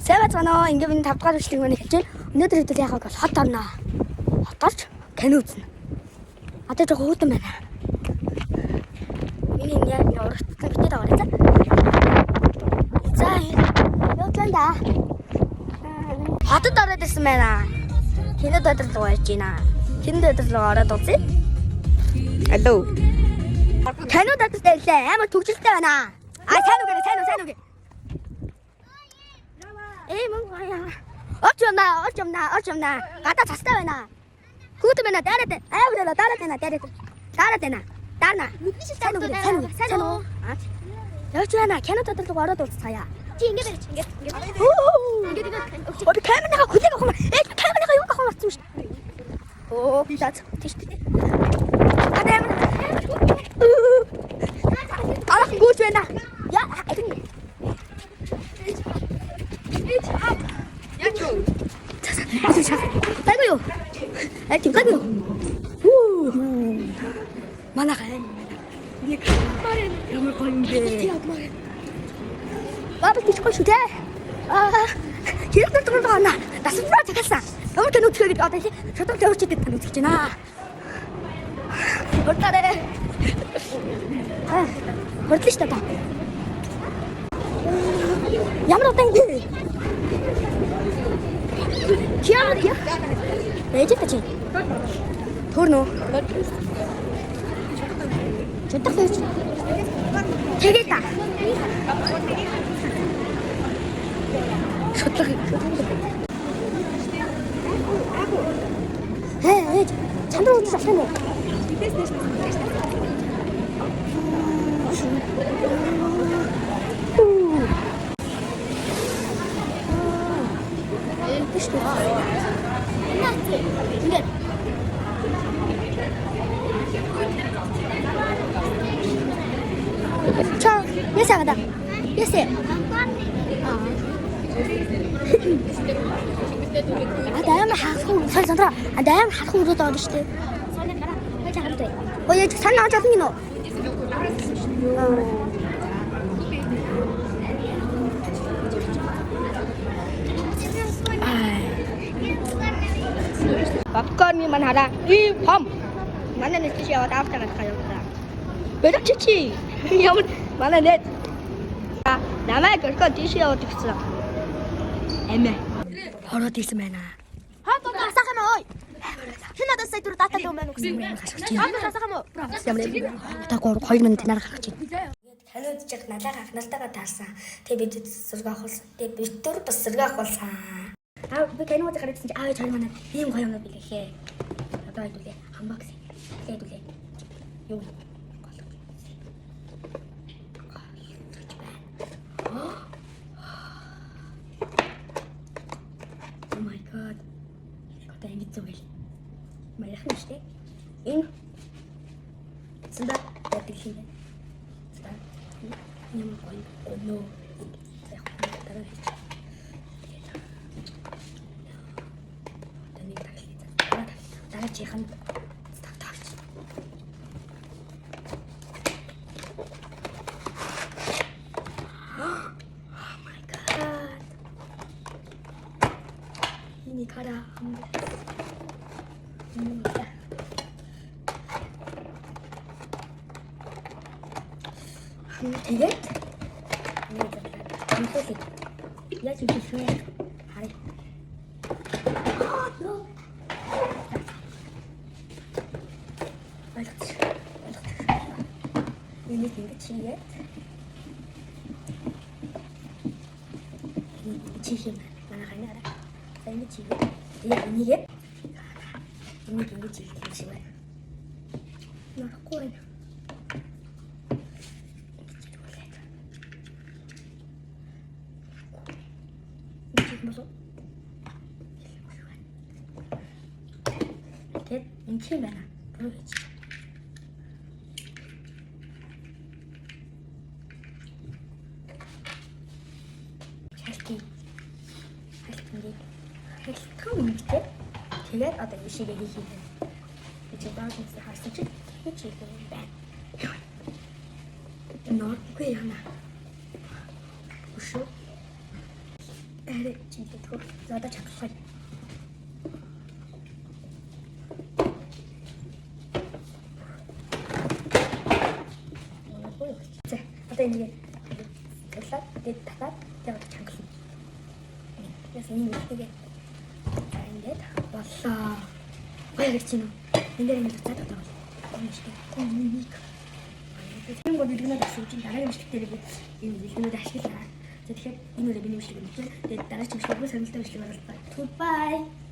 Сайн байцгаана уу? Ингээ миний 5 дугаар бичлэг маань эхэлж байна. Өнөөдөр хэдүүл яах вэ гэвэл хот орно. Хот орж кино үзнэ. Одоо жоохон хөтөн байна. Миний энэ яг урагтсан битээ дагаарай за. За явдлаа да. Хотод ороод ирсэн байна. Кино театр руу орж байна. Кино театр руу ороод үзье. Алло. Кино театрт ирлээ. Амар төгжилтэй байна. А сайн уу гэнэ, сайн уу, сайн уу гэ. Ээ мөн гоё. Орч юмнаа, орч юмнаа, орч юмнаа. Гадаа цастай байна. Хүүтэн байна, даарад байна. Амар байна, даарад байна, даарад. Даарад байна. Даарна. Сайн уу гэнэ, сайн уу, сайн уу. Явж байна. Кино театр руу ороод уулзцаая. Чи ингэ барьж ингэ ингэ. Ингээд ингээд. Ой би камерныхаа хүлээг авах юм. Ээ би камерныхаа юг авах юм болсон шүү дээ. Оо за тийш тий. Гадаа амар. Алах гүйж байна. Я. Яаж юу? Гайгүй юу? Аа тийм гайгүй юу? Хүү. Манайха. Ямар гоё юм бэ? Баба тийч гоё шүү дээ. Аа. Хэрэг нар дуртай байна. Дасгалраа захиалсан. Ямар кино үзэх вэ гэдэг одоо шудраг тавьж идэв тань үзэж байна. Хурдлаарэ. Аа. Хурдлаа шүү дээ. Ямар удаан юм бэ? Киа киа. Бэж та чи. Төрнө. Чудах байж. Тэгээд та. Шудлаг. Ээ, ээ, чанар үзэж болох юм уу? Ингээд. Чаа, ясаа гада. Ясаа. Аа. А амар харахгүй сайн сандра. А амар харахгүй өрөөд байгаа шүү дээ. Соны гараа. Хойч хараад бай. Ой яж санаа авч болно гинөө. Попкорны маань хараа. И пом. Манай нэг тийш яваад автаа гарах яваа. Бэлэг чи чи. Ямар манай нэт. Намайг өрхөө тийш яваад өгсөн. Эмээ. Хороод ирсэн байна. Хаа доо асаах юм ой. Хин надад сая түр дата юм байна уу гэсэн. Хаа доо асаах юм уу? Ямар юм. Одоо 3 2 минут танаар гаргаж байна. Кино үзэж явах надад анх нартайгаа таарсан. Тэгээ бид зураг авахулсан. Тэгээ бид түр бас зураг авахулсан. Аа би кино үзэх гарсан чи аав ээж хоёр манай ийм гоё юмнууд билэхээ. Одоо хэдүүлээ. Unboxing. Тэгээ хэдүүлээ. Юу? Oh my god. Одоо ингэж зүгээр. Маях нь штэ. Энэ Санда яадаг юм бэ? За. Ямар гоё гоноо. За яг дараа хийж. Тэгээд. Одоо нэг таглаа. Дараа дараачих нь тавтаач. Oh my god. Энийг хараа. Энэ Тэгээд нэг хамтуулъя. Яаж хийх вэ? Харъя. Аа, нөө. Ойлгоч. Ойлгоч. Энийг ингэж хийгээд. Энийг хийх юм. Манай хань хараа. За ингэж хийгээд. Тэгээд энийгээ энийг ингэж хийх юм шиг байна. Нарахгүй байна. Тэгээд энэ тийм байна. Буруу хийж. Хальтын. Хальтын. Хальтан өнгөтэй. Тэгээд одоо ишигээ хийх юм байна. Би чи даад үзсэн харсан чи тэгэж хийх юм байна. Норгүй яна. Өшөө. Арай чимдэггүй. За одоо чангалах. За одоо энийг таглаад тэгээд татаад тэгээд одоо чангална. Яс ийм ихтэйгээ. За ингээд боллоо. Гоё гэж чинь. Энэ дээр ингээд буцаад одоо бол. Энэ шүү дээ. Нэг. Тийм гоо бэлгэнүүд авсан чинь дараагийн бичлэг дээр би энэ бэлгэнүүд ашиглаа. За тэгэхээр энэ үгээр миний бичлэг өндөрлөө. Тэгээд дараагийн бичлэг бүр сонирхолтой бичлэг оруулах. Goodbye.